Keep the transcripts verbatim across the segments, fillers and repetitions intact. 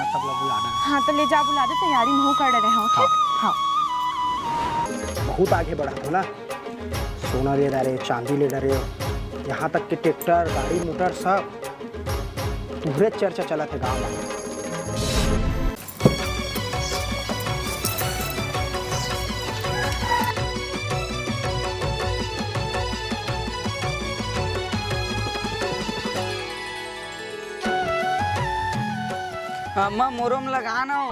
सब ला बुला दे। हाँ, तो ले जा, बुला दे, तैयारी महू कर डरे हूँ, ठीक? हाँ। बहुत आगे बढ़ा हो ना, सोना ले डरे, चांदी ले डरे, यहाँ तक कि ट्रैक्टर, गाड़ी, मोटर सब तुहरे चर्चा चलत हे गाँव में। अम्मा, मोरो म लगा ना हो।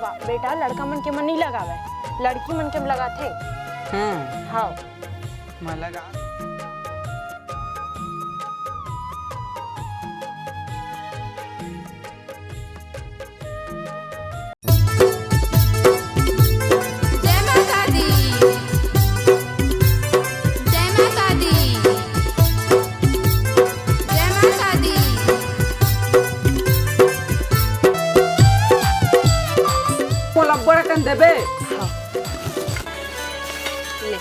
वाह बेटा, लड़का मन के मन नहीं लगावे, लड़की मन के म लगाथे। हम्म। हाँ। मैं लगा। जय माता दी, जय माता दी, जय माता दी। मोला अब्बड़ अकन देबे। हाँ। ले।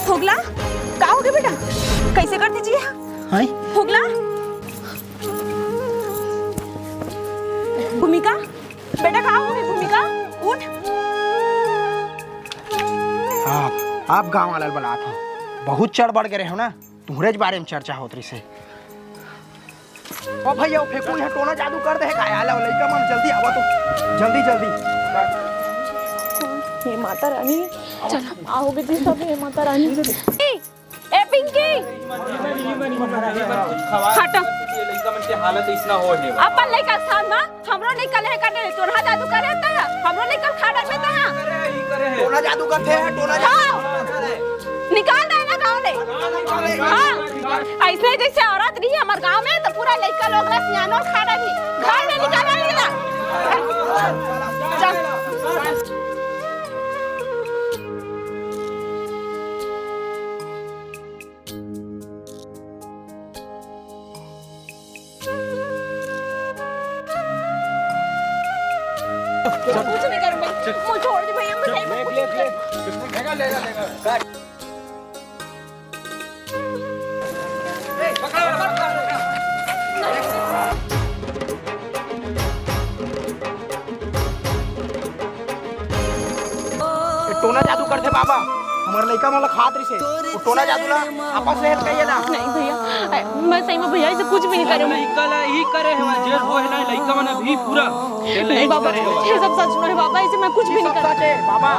फोगला, का होगे बेटा? कैसे करथे जी हा? हाय। फोगला, भूमिका, बेटा, का होगे भूमिका? उठ। आप, आप गांव वाला ल बलात हो, बहुत चढ़ बढ़ के रहे हो ना, तुहरे ज बारे में चर्चा होत रहिसे। ओ भैया, वो फेकुन ह टोना जादू कर दे हे का? आ ला, लइका मन, जल्दी आवा तो, जल्दी, जल्दी। हे माता रानी, चल, आओगे जी सब, हे माता रानी। ए पिंकी, हट। ये लइका मन के हालत अइसना हो हे। अपन लइका के साथ म हमरो लइका ले करने, तोरहा जादू करे त हमरो लइका खा डालबे त। टोना जादू करथे, टोना जादू। हाँ। निकाल दे ना गाँव ले। हाँ। अइसने जइसे औरत रही हमर गाँव में त पूरा लइका लोग ला सियानो खा डाली। घर ले निकाल दे ना। चल। कुछ नहीं करूँ मैं। मुझे छोड़ दे भैया, मैं सही में कुछ नहीं करूँ। ए, टोना जादू करथे बाबा, हमर लइका मन ल खात रहिसे, वो टोना जादू ला आपस ले कहिए ना। नहीं भैया, ए, मैं सही में भैया ऐसे कुछ भी नहीं करूँ। लइका ला ही करे हे, जेल हो हे ना, लइका मन अभी पूरा, ये नहीं बाबा, करे हे। ये सब सच में है बाबा, ऐसे मैं कुछ भी नहीं करूँ। सच है बाबा।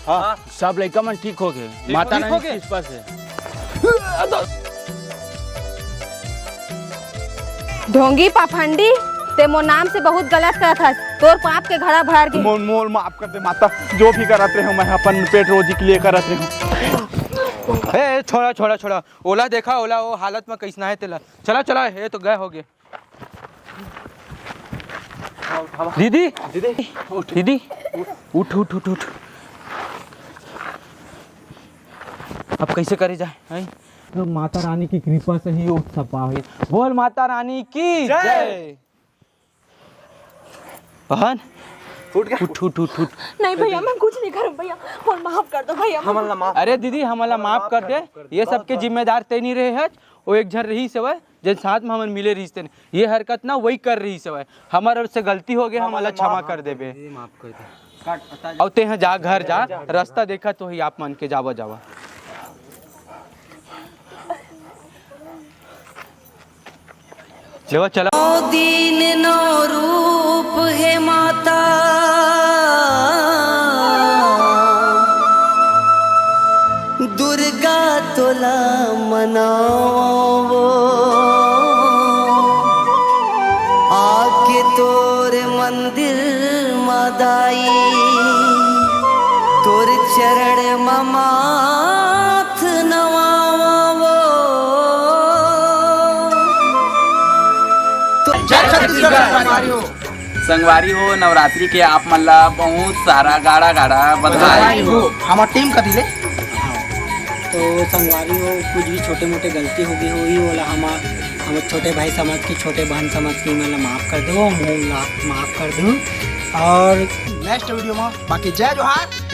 हाँ, सब लइका मन ठीक हो गए। माता रानी के कृपा से। ढोंगी पाखंडी, ते मोर नाम से बहुत गलत करत हस। तोर पाप के घड़ा भर गे। मोल, मोल माफ कर दे माता, जो भी करत रहे हूँ मैं अपन पेट रोजी के लिए करत रहे हूँ। ए, ए, छोड़ा, छोड़ा, छोड़ा। ओला देखा, ओला वो हालत में कैसना है तेला। चला, चला, ये तो गए हो गए। दीदी, दीदी, उठ। दीदी, उठ, उठ, उठ, उठ। अब कैसे करे जाए, हैं? तो माता रानी की कृपा से ही वो सब पावे। बोल माता रानी की जय। बहन, उठ गया। उठ, उठ, उठ, उठ। नहीं भैया, मैं कुछ नहीं करूँ भैया, और माफ कर दो भैया। हमन ला माफ अरे दीदी, हमन ला माफ कर दे। ये सबके जिम्मेदार ते नहीं रहे हस, वो एक झन रहिस हवय, जेन साथ में हमन मिले रहिस तेन। ये हरकत ना वही कर रहिस हवय, हमर ओर से गलती हो गए, हमन ला क्षमा कर देबे। दीदी, माफ कर दे। अउ तेहा जा, घर जा, रास्ता देखा तो ही आप मन के जावा, जावा। लेवा चला। नौ दिन नौ रूप हे माता, दुर्गा तोला मनावो। आके तोर मंदिर मा दाई, तोर चरण मा माथ नवावो। तो जय छत्तीसगढ़। संगवारी हो, नवरात्रि के आप मन ला बहुत सारा गाड़ा गाड़ा बधाई हो। हमर टीम कति ले। तो संगवारी हो, कुछ भी छोटे मोटे गलती होगी होई, ओला हम हम छोटे भाई समझ के, छोटे बहन समझ के मैं माफ कर दो, हम ला माफ कर दूँ। और नेक्स्ट वीडियो में बाकी जय जोहार।